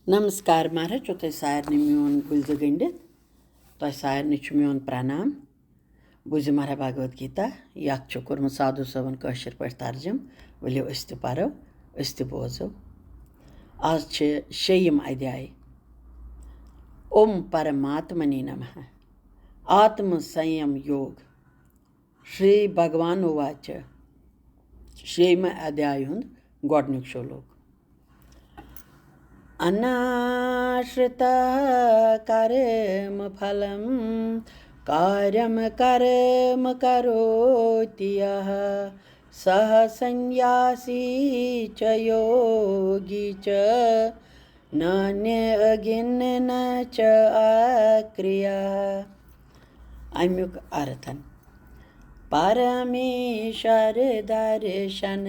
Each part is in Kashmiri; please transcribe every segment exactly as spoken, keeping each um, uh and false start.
نمسکار مہراج، چھو تۄہہِ سارنٕے میون گُلزٕ گٔنٛڈِتھ۔ تۄہہِ سارنٕے چھُ میون پرنام۔ بوٗزِو مہراج بھگوت گیتا، یتھ چھُ کوٚرمُت سادھو صٲبن کٲشِر پٲٹھۍ ترجمہٕ۔ ؤلِو أسۍ تہِ پرو، أسۍ تہِ بوزو۔ آز چھِ شیٚیِم ادھیاے۔ اوم پرماتمنے نمہ۔ آتم سنیم یوگ۔ شری بھگوان واچ۔ شیٚیِمہِ ادھیایہِ ہُنٛد گۄڈٕنیُک شلوک۔ اناشرتہ کرم پھلم کاریم کرم کروتی یہ، سہ سنیاسی چ یوگی چ، نہ نیگن نہ چ اکریہ۔ امیُک ارتھن۔ پرمیشور درشن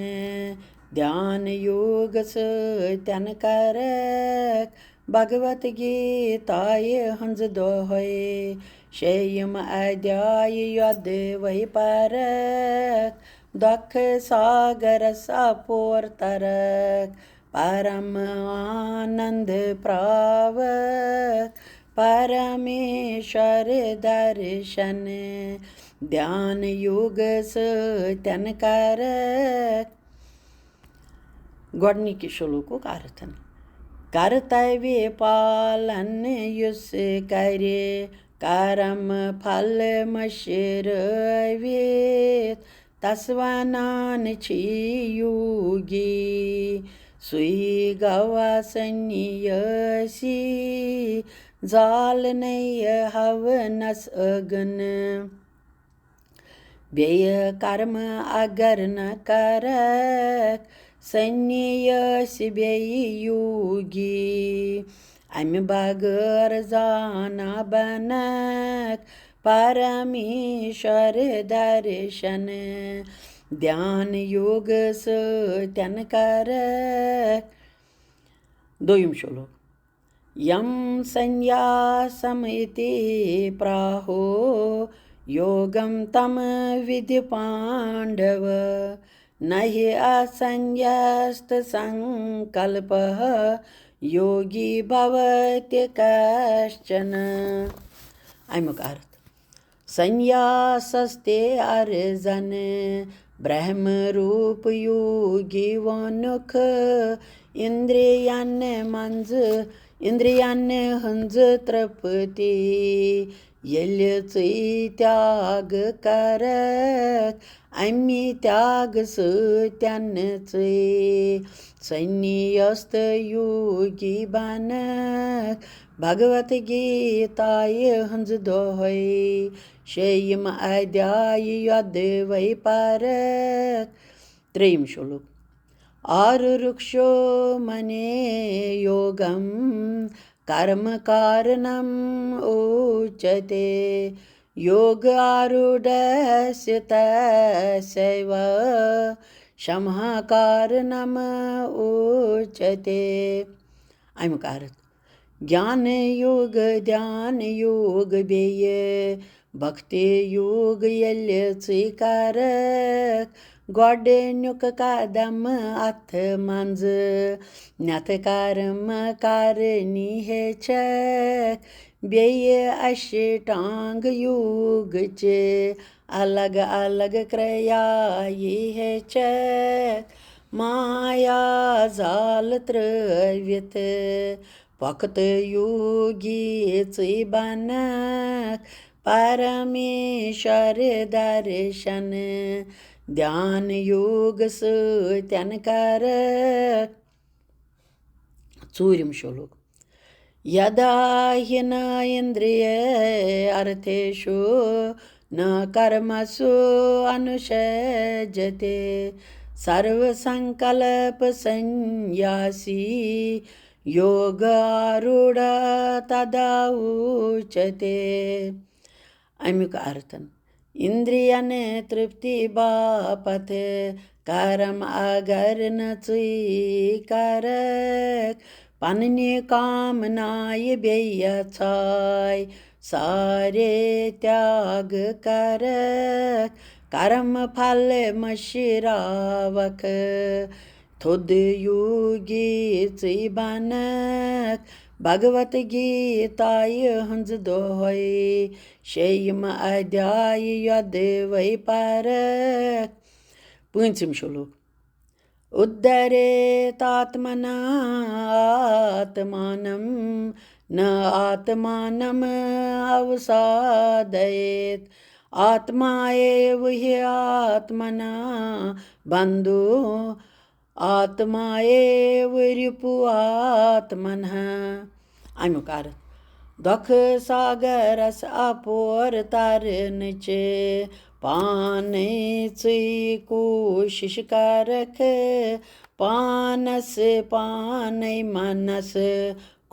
دھیان یوگ سۭتٮ۪ن کرکھ، بھگوت گیتایہِ ہٕنٛز دۄہے شیٚیِم ادھیایہِ یۄدوے پرکھ، دۄکھٕ ساگرس اپور ترکھ، پرم آنند پراوکھ، پرمیشور درشن دھیان یوگ سۭتٮ۪ن کرکھ۔ گۄڈٕنِکہِ شلوکُک ارتھن۔ کرتویہ پالن یُس کرِ کرم پھل مٔشرٲوِتھ، تس ونان چھی یوگی۔ سُے گوا سنیٲسی، زالنے ہونس اگن۔ بیٚیہِ کرم اگر نہ کرکھ، سنیٲسی بیٚیہِ یوگی۔ امہِ بغٲر زانہ بنکھ پرمیشور درشن دھیان یوگ سۭتٮ۪ن کرکھ۔ دوٚیِم شلوک۔ یم سنیاسم اتی پراہو یوگم تم ودھی پانڈو، نہ ہی اسنیست سنکلپہ یوگی بھوتی کشچن۔ امیُک ارتھ۔ سنیاسس تے ارزن برہم روپ یوگی وونُکھ، اندرین منٛز، اندرین ہٕنٛز ترپتی ییٚلہِ ژٕے تیاگ کرکھ، امی تیاگ سۭتٮ۪ن ژٕے سنیست یوگی بنکھ۔ بھگوت گیتایہِ ہٕنٛز دۄہے شیٚیِم ادھیایہِ یۄدوے پرکھ۔ ترٛیٚیِم شلوک۔ آرُرُکشو منے یوگم کرم کارنم اوچتے، یوگ آروڈھس تسیو شمہ کارنم اوچتے۔ امیُک ارتھ۔ گیان یوگ، دھیان یوگ بیٚیہِ بھکتی یوگ ییٚلہِ ژٕے کرکھ، گۄڈٕنیُک قدم اتھ منٛز نتھ کرم کرنی ہیٚچھکھ، بیٚیہِ اشٹانگ یوگ چہِ الگ الگ کریا یہِ ہیٚچھکھ، مایا زال ترٲوِتھ پۄختہٕ یوگی ژٕے بنکھ، پرمیشور درشن دھیان یوگ سۭتٮ۪ن کرکھ۔ ژوٗرِم شلوک۔ یدا ہی نا اندریہ ارتھیشو نا کرمسو انوشجتے، سرو سنکلپ سنیاسی یوگ آروڑھ تدا اوچتے۔ امیُک ارتھن۔ اندرین ترپتی باپتھ کرم اگر نہٕ ژٕے کرکھ، پننہِ کامنایہِ بیٚیہِ یژھاے سارے تیاگ کرکھ، کرم پھل مٔشراوکھ، تھوٚد یوٗگی ژٕے بنکھ۔ بھگوت گیٖتایہِ ہٕنٛز دۄہے شیٚیِم ادھیایہِ یۄدوَے پرکھ۔ پٲنٛژِم شلوک۔ ادھریت آتمنا آتمانم نہ آتمانم اوسادیت۔ آتما ایو ہی آتمنا بندھو آتما ایو رِپو آتمنہ۔ اَمیُک عرض، دۄکھٕ ساگرس اپور ترنٕچ پانے ژٕے کوٗشش کرکھ، پانس پانے منس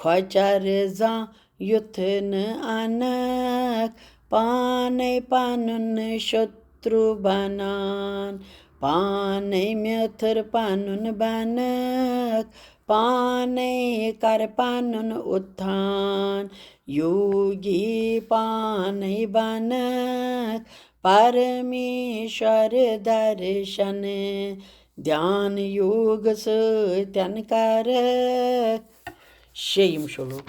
کھۄچر زانٛہہ یُتھ نہٕ انکھ۔ پانے پنُن شترو بنان، پانے میتھر پنُن بنکھ، پانے کر پنُن اُتھان۔ یوگی پانے بنکھ پرمیشور درشن، دھیان یوگ سۭتۍ کرکھ۔ شیٚیِم شلوک۔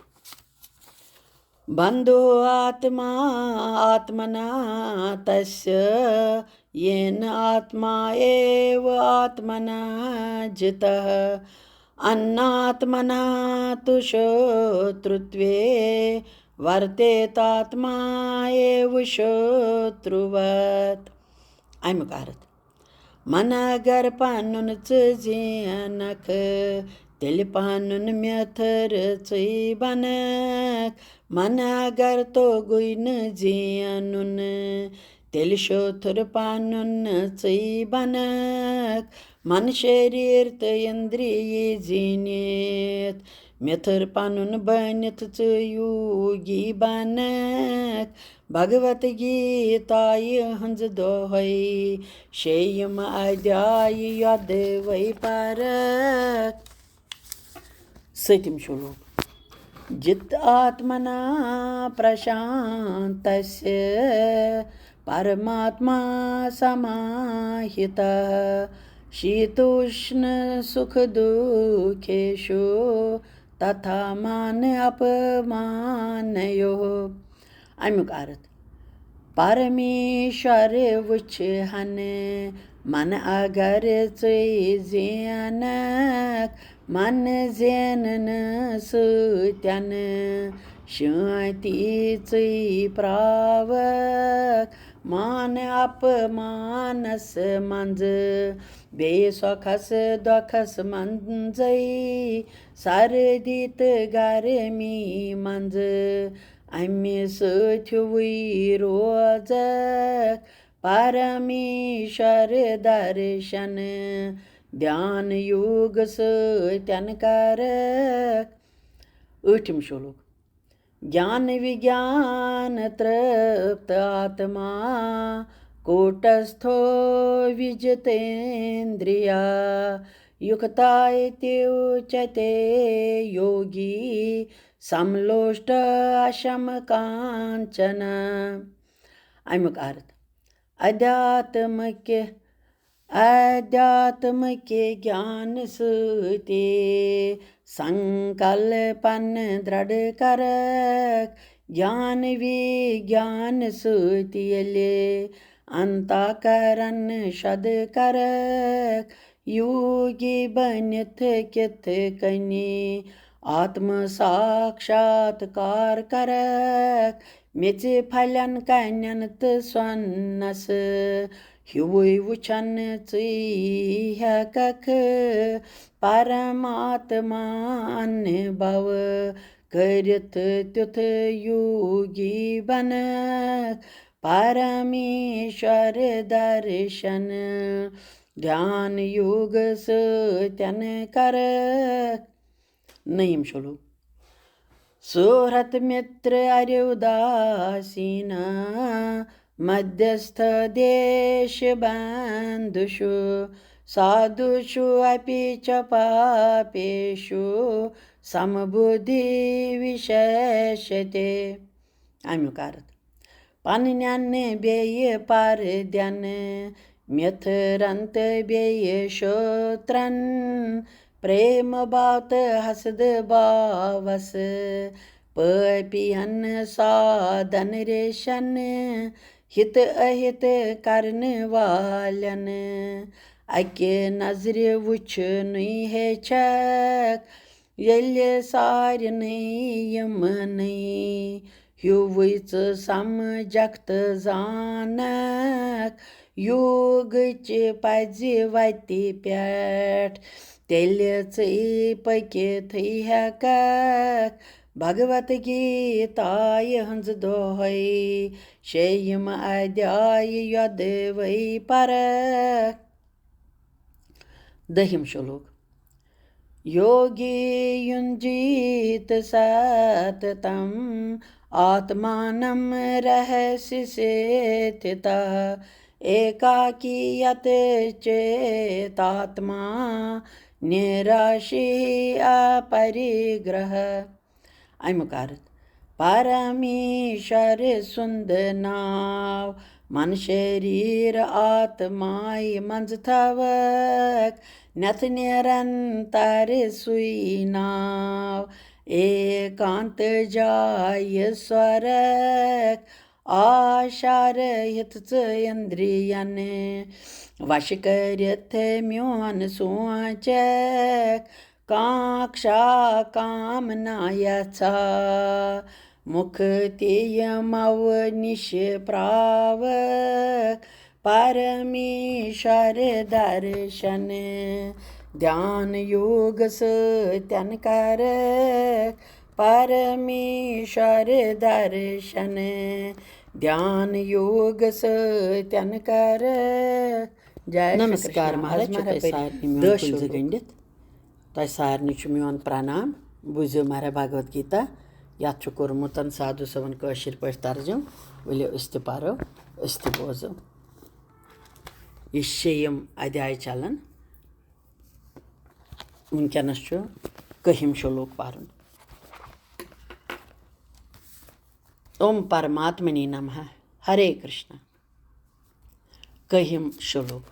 بندھو آتما آتمنا تسیہ، یین آتما ایو آتمنا جتہ۔ اناتمنا تو شترتوے ورتیت آتما ایو شتروت۔ اَمیُک عرض، من اگر پنُن ژٕ زینکھ، تیٚلہِ پنُن میتھر ژٕے بنکھ۔ من اگر توٚگُے نہٕ زینُن، تیٚلہِ شتر پنُن ژٕے بنکھ۔ من شریر تہٕ اندری زیٖنِتھ، میتھر پنُن بٔنِتھ ژٕ یوگی بنکھ۔ بھگوت گیتایہِ ہٕنٛز دۄہے شیٚیِم ادھیایہِ یۄدوَے پرکھ۔ سٔتِم شلوک۔ جت آتمنا پرشانتسیہ پرماتما سماہتہ، شیتوشن سکھ دکھیشو تتھا مان اپمانیو۔ اَمیُک عرض، پرمیشور وٕچھِ ہن من اگر ژٕے زینکھ، من زیننہٕ سۭتٮ۪ن شانتی ژٕے پراوکھ۔ مان اپمانس منٛز بیٚیہِ سۄکھس دۄکھس منٛزٕے، سردی تہٕ گرمی منٛز امہِ سۭتۍ ہیوٗوٕے روزکھ۔ پرمیشور درشن دھیان یوگ سۭتۍ کرکھ۔ ٲٹھِم شلوک۔ گیان وگیان ترپت آتما کوٹستھو وجتیندریا، یُکتایتیوچتے یوگی سملوشٹ اشم کانچن۔ اَمیُک عرض، ادھیاتمکہِ، ادھیاتمکہِ گیان سۭتۍ سنکلپن درڑ کرکھ۔ گیان وگیان سۭتۍ ییٚلہِ انتہ کرن شد کرکھ، یوگی بٔنِتھ کِتھ کٔنی آتم ساکشاتکار کرکھ۔ میٚژِ پھلٮ۪ن کنٮ۪ن تہٕ سۄنس ہیوٗوٕے وٕچھن ژٕے ہٮ۪ککھ پرماتما انبھو کٔرِتھ تیُتھ یوگی بنکھ۔ پرمیشور درشن دھیان یوگ سۭتۍ کرکھ۔ نٔیِم شلوک۔ سُہرت متر ارے اداسینا مدھیستھ دیش بندھوشو، سادھوشو اپی چ پاپیشو سمبودھی وشیشتے۔ اَمیُک عرض، پننٮ۪ن بیٚیہِ پردٮ۪ن مِتھرن تہٕ بیٚیہِ شوترن، پریم باو تہٕ حسد باوس۔ پٲپین سادن ریشن، ہِت اہِت کرن والٮ۪ن۔ اکہِ نظرِ وُچھنُے ہیٚچھکھ، ییٚلہِ سارنٕے یِمنٕے ہیوٗوٕے ژٕ سمجھکھ تہٕ زانکھ، یوگٕچ پزِ وتہِ پٮ۪ٹھ، تیٚلہِ ژٕے پٔکِتھٕے ہٮ۪ککھ۔ بھگوت گیتایہِ ہٕنٛز دۄہے شیٚیِم ادھیایہِ یۄدوے پرکھ۔ دٔہِم شلوک۔ یوگی یُنجیت ستتم آتمانم رہسی ستھتہ، ایکاکی یت چیتاتما نراشی اپریگرہ۔ اَمیُک عرض، پرمیشور سُنٛد ناو من شریٖر آتمایہِ منٛز تھاوکھ، نٮ۪تھ نِرنتر سُے ناو ایکانت جایہِ سورکھ۔ آشارہِت ژٕ اِندرین وش کٔرِتھ میون سونچکھ، کانٛکشا کامنا یژھا مُکتی یِمو نِش پراوکھ۔ پرمیشور درشن دھیان یوگ سۭتٮ۪ن کرکھ، پرمیشور درشن دھیان یوگ سۭتٮ۪ن کرکھ۔ جے شری نمسکار کرشنا۔ مہاراج، آز چھُ مہراج تۄہہِ پٔرِو سارنٕے میون دٔہ کُلۍ زٕ شلوک۔ گٔنٛڈِتھ۔ تۄہہِ سارنٕے چھُ میون پرنام۔ بوٗزِو مہراج بھگوت گیتا، یتھ چھُ کوٚرمُت سادھو صٲبن کٲشِر پٲٹھۍ ترجمہٕ۔ ؤلِو أسۍ تہِ پرو، أسۍ تہِ بوزو۔ یہِ شیٚیِم ادھیاے چلان۔ وٕنکیٚنس چھُ کٔہِم شلوک پرُن۔ اوم پرماتمنی نمہ۔ ہرے کرشنا۔ کٔہِم شلوک۔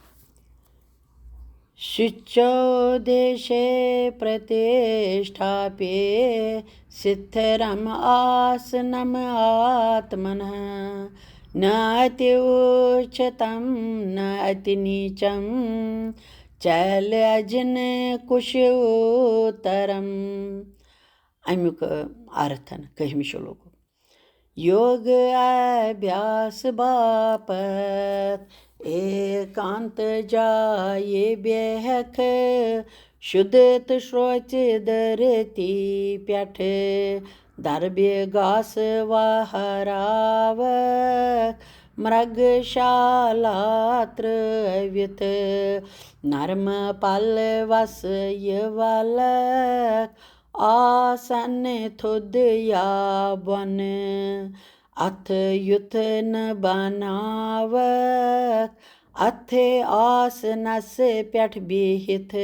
شُچو دیشے پرتِشٹھاپے ستھرم آسنم آتمنہ۔ نہ اتی اُچھتم نہ اتی نیچم چل اجن کش اترم۔ امیُک ارتھن کٔہِم شلوک۔ یوگ ابھیاس باپتھ ایکانت جایہِ بیہکھ، شُدھ تہٕ شروژِ دھرتی پٮ۪ٹھ دربہِ گاسہٕ وہراوکھ، مرگ شالا ترٲوِتھ نرم پلوس یہِ ولکھ۔ آسن تھوٚد یا بۄنہٕ، اتھٕ یُتھ نہٕ بناوکھ۔ اتھٕ آسنس پٮ۪ٹھ بِہِتھ،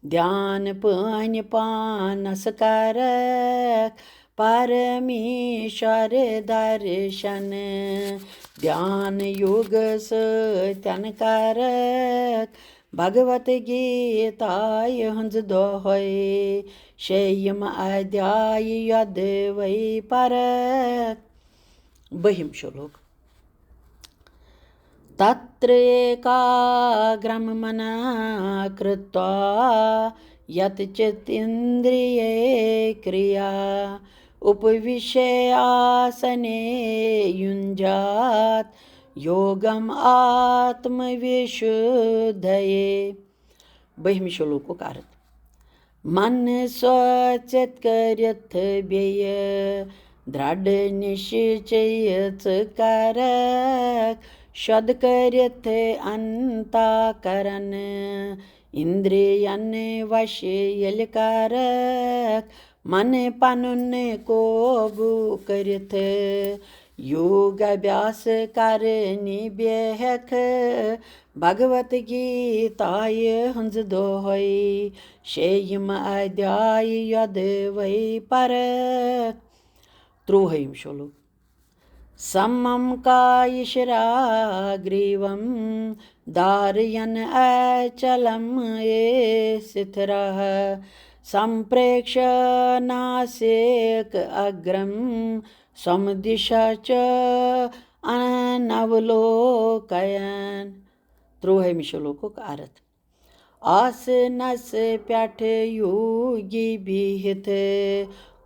دھیان پٲنۍ پانس کرکھ۔ پرمیشور درشن دھیان یوگ سۭتٮ۪ن کرکھ۔ بھگوت گیتایہِ ہٕنٛز دۄہے شیٚیِم ادھیایہِ یۄدوے پرکھ۔ بٔہِم شلوک۔ تتر ایکاگرم منہ کرتوا یت چت اندریہ کریا، اپوشیہ آسنے یُنجات یوگم آتم وِشُدھیے۔ بٔہمہِ شلوکُک ارتھ۔ من سوژِتھ کٔرِتھ بیٚیہِ درٛڈ نِش چیٚیہِ ژٕ کرکھ، شۄد کٔرِتھ انتا کرن اندرین وش ییٚلہِ کرکھ۔ من پنُن قوبوٗ کٔرِتھ یوگ ابھیاس کرنہِ بیہکھ۔ بھگوت گیتایہِ ہٕنٛز دۄہے شیٚیِم ادھیایہِ یۄدوے پرکھ۔ ترٛۆہِم شلوک۔ समं कायशिराग्रीवं धारयन् अचलं स्थिरः। सम्प्रेक्ष्य नासिक अग्रं स्वं दिशा च अनवलोकयन्। ترٛوہٲمہِ شلوکُک عرض۔ آسنس پٮ۪ٹھ یوگی بِہِتھ،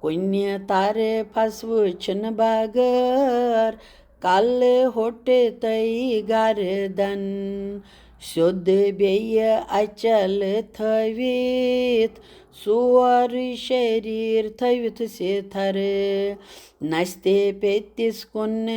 کُنہِ طرفس وٕچھنہٕ بغٲر، کلہٕ ہوٚٹ تہٕ گردن سیوٚد بیٚیہِ اچل تھٲوِتھ، سورُے شریٖر تھٲوِتھ سِتھر۔ نستہِ پیٚتِس کُن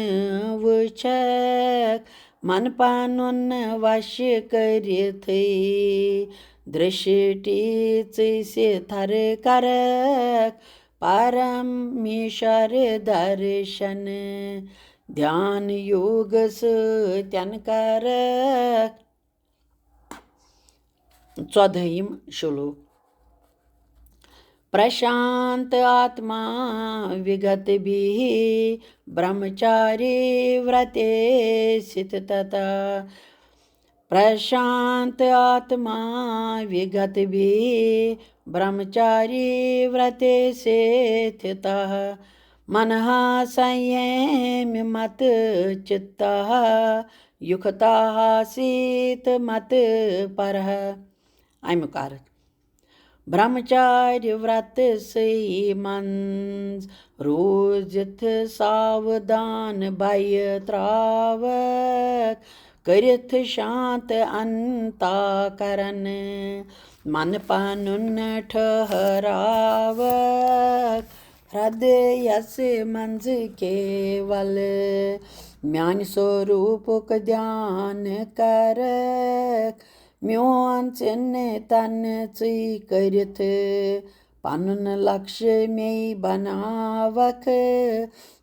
وٕچھکھ، من پنُن وش کٔرِتھٕے، درشٹی ژٕے سِتھر کرکھ، پرمیشور درشن دھیان یوگ سۭتۍ کرکھ۔ ژۄدہٲیِم شلوک۔ پرشانت آتما وگت بِہ برہمچاری ورتے ستھتہ۔ پرشانت آتما وگت بِہ برہمچاری ورتے ستھتہ۔ منہا سنیمی مت چتہ یُکتہ آسیت مت پرہ۔ اَمیُک عرض۔ برہمچارِ ورتسٕے منٛز روٗزِتھ ساودان بیہِ ترٛاوکھ، کٔرِتھ شانت انتا کرن من پنُن ٹھہراوکھ۔ ہردیس منٛز کیول میانہِ سوروٗپُک دھیان کرکھ۔ میون چنتن ژٕے کٔرِتھ پنُن لکش مے بناوکھ۔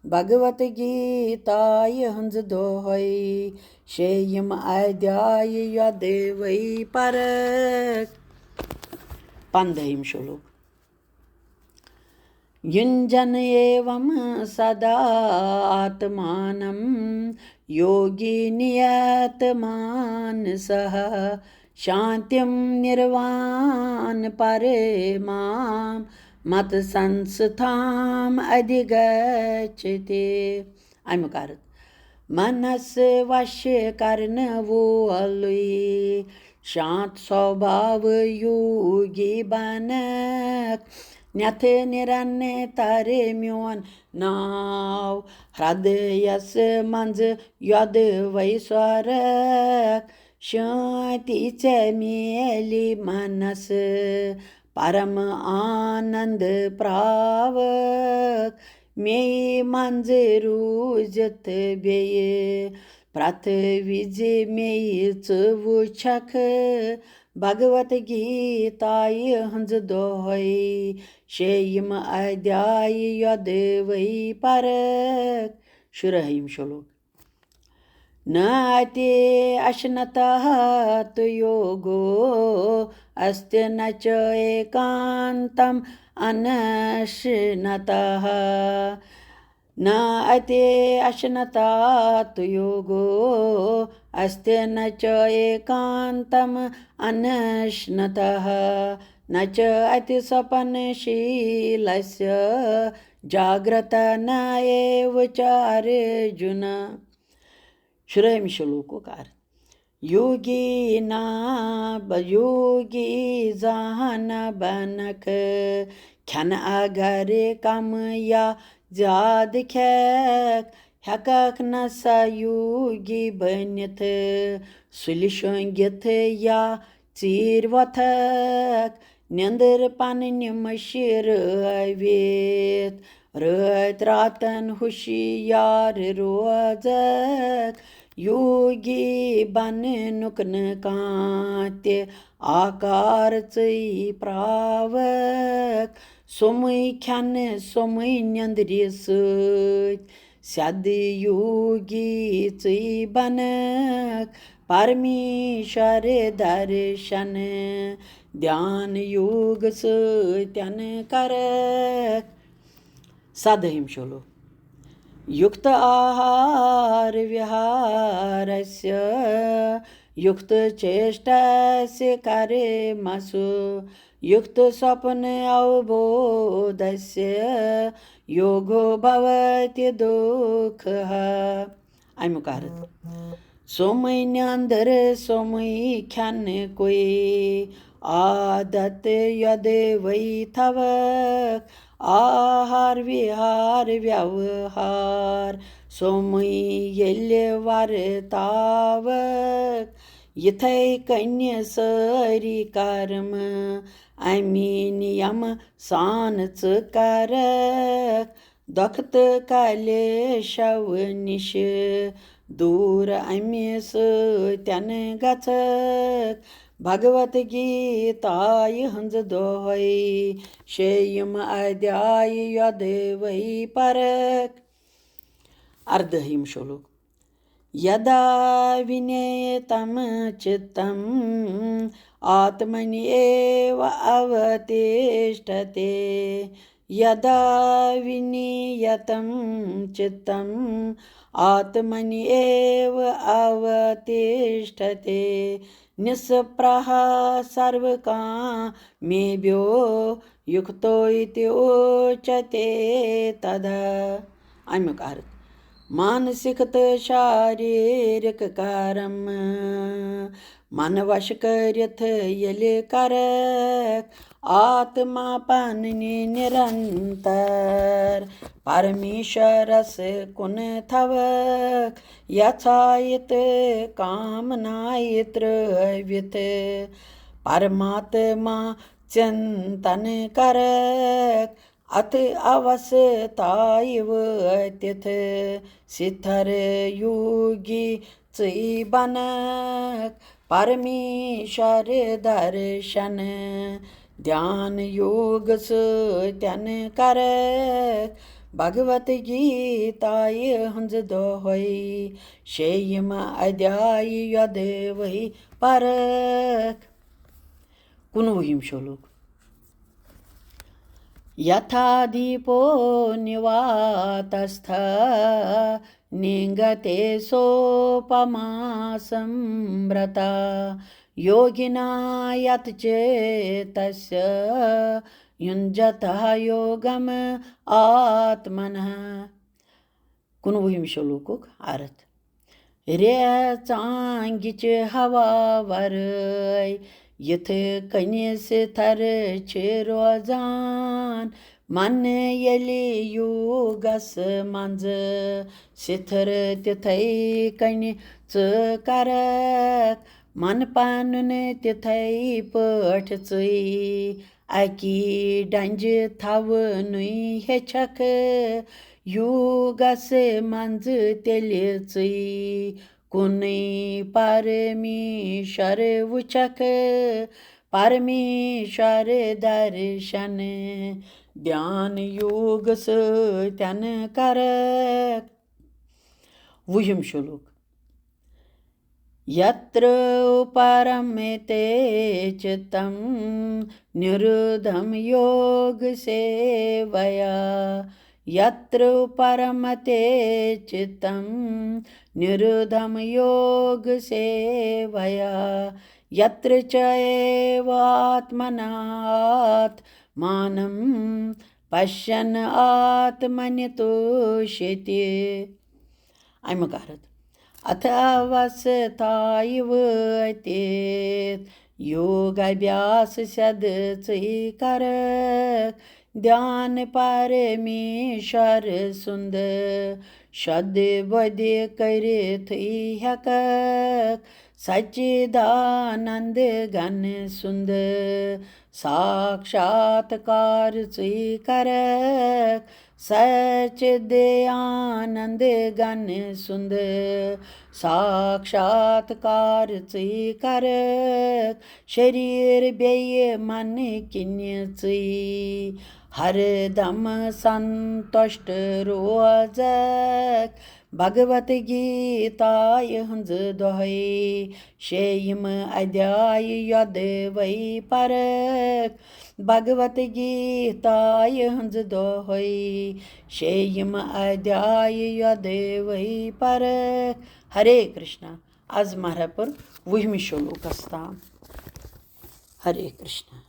بھگوت گیتایہِ ہٕنٛز دۄہے شیٚیِم ادھیایہِ یۄدوے پرکھ۔ پندہِم شلوک۔ یُنجن ایوم سدا آتمانم یوگی نیت مانسہ، شانتم نروان پرمام مت سنستھام ادھگچھتی۔ اَمیُک عرض۔ منس وش کرنہٕ وولُے شانت سوبھاو یوگی بنکھ۔ نٮ۪تھٕ نِرنتر میون ناو ہردیس منٛز یۄدوے سورکھ۔ شانتی ژےٚ میلی منس پرم آنند پراوکھ۔ مے منٛز روٗزِتھ بیٚیہِ پرٛٮ۪تھ وِزِ مے ژٕ وٕچھکھ۔ بھگوت گیتایہِ ہٕنٛز دۄہے شیٚیِم ادھیایہِ یۄدوے پرکھ۔ شُرٲہِم شلوک۔ न अति अश्नतः तु योगो अस्ति न च एकान्तम् अनश्नतः। न अति अश्नतः तु योगो अस्ति न च एकान्तम् अनश्नतः। न च अति स्वपनशीलस्य जाग्रत न एव च अर्जुन। شُرٲہِم شلوکُک عرض۔ یوگی نا ب-، یوگی زانٛہہ نہٕ بنکھ کھٮ۪نہٕ اگر کم یا زیادٕ کھٮ۪کھ، ہٮ۪ککھ نہ سا یوگی بٔنِتھ۔ سُلہِ شۄنٛگِتھ یا ژیٖرۍ وۄتھکھ، نیٚنٛدٕر پنٕنۍ مٔشرٲوِتھ، رٲتۍ راتن ہُشیار روزکھ۔ یوگی بننُک نہٕ کانٛہہ تہِ آکار ژٕے پراوکھ۔ سوٚمُے کھٮ۪نہٕ، سوٚمُے نیٚنٛدرِ سۭتۍ سیٚدٕ یوگی ژٕے بنکھ۔ پرمیشور درشن دھیان یوگ سۭتۍ کرکھ۔ سدٲہِم شلوک۔ युक्त आहार विहारस्य युक्त चेष्टस्य कर्मसु युक्त स्वप्न अवबोधस्य योगो भवति दुःखः। اَمیُک عرض۔ سومٕے نیٚنٛدٕر، سومٕے کھٮ۪نہٕ کُے، عادت یۄدوَے تھاوَکھ، آہار وِہار ویوہار، سومٕے ییٚلہِ ورتاوَکھ، یِتھَے کٔنہِ سٲری کرم اَمی نِیَم سان ژٕ کرَکھ، دۄکھ تہٕ کلیشو نِش دوٗر اَمہِ سۭتٮ۪ن گژھکھ۔ بھگوت گیٖتایہِ ہٕنٛز دۄہے شیٚیِم ادھیایہِ یۄدوَے پرکھ۔ اردٲہِم شلوک۔ یدا ونیتم چتم آتمنی ایو اوتیشٹھتے۔ یدا ونیتم چتم آتمنی ایو اوتیشٹھتے۔ نسپرہ سرو کامیبھیو یکتو اتی اچتے تدا۔ اَمیُک عرض۔ مانسک تہٕ شاریرک کرم من وش کٔرِتھ ییٚلہِ کرکھ، آتما پننہِ نرنتر پرمیشورس کُن تھاوکھ یژھایہِ تہٕ کامنایہِ ترٲوِتھ پرماتما چنتن کرکھ۔ اتھ اوستایہِ وٲتِتھ سِتھر یوگی ژٕے بنکھ۔ پرمیشور درشن دھیان یوگ سۭتٮ۪ن کرکھ۔ بھگوت گیٖتایہِ ہٕنٛز دۄہے شیٚیِم ادھیایہِ یۄدوَے پرکھ۔ کُنوُہِم شلوک۔ یتھا دیپو نیواتستھا نیگتے سوپما سمرتا، یوگینا یت چتسیا یُنجتھا یوگم آتمنہ۔ کُنوُہِم شلوکُک عرض۔ ریٚژ ژانٛگِچہِ ہوا ورٲے یِتھ کٔنۍ سِتھر چھِ روزان، من ییٚلہِ یوگس منٛز سِتھر تِتھے کٔنۍ ژٕ کرکھ، من پنُن تِتھے پٲٹھۍ ژٕے اکی ڈنجہِ تھاونُے ہیٚچھکھ۔ یوگس منٛز تیٚلہِ ژٕے کُنُے پرمیشور وٕچھکھ۔ پرمیشور درشن دھیان یوگ سۭتٮ۪ن کرکھ۔ وُہِم شلوک۔ یتر اپرمتے چتم نرودھم یوگ سیویا۔ یتر اپرمتے چتم نرودھم یوگ سیویا۔ یتر چیو آتمنا آتمانم پشن آتمنی توشتی۔ اَمیُک عرض۔ اتھ اوستایہِ وٲتِتھ یوگ ابھیاس سیٚدٕ ژٕے کرکھ۔ دھیان پرمیشور سُنٛد شد بدھ کٔرِتھٕے ہیٚککھ سچدانند گن سُنٛد ساکشاتکار ژٕے کرکھ۔ سچدانند گن سُنٛد ساکشاتکار ژٕے کرکھ۔ شریٖر بیٚیہِ من کِنہِ ژٕے ہر دم سنتشٹ روزکھ۔ بھگوت گیٖتایہِ ہٕنٛز دۄہے شیٚیِم ادھیایہِ یۄدوَے پرکھ۔ بھگوت گیٖتایہِ ہٕنٛز دۄہے شیٚیِم ادھیایہِ یۄدے وے پرکھ۔ ہرے کرشنا۔ از مرحلہ پر وُہمہِ شلوکس تام۔ ہرے کرشنا۔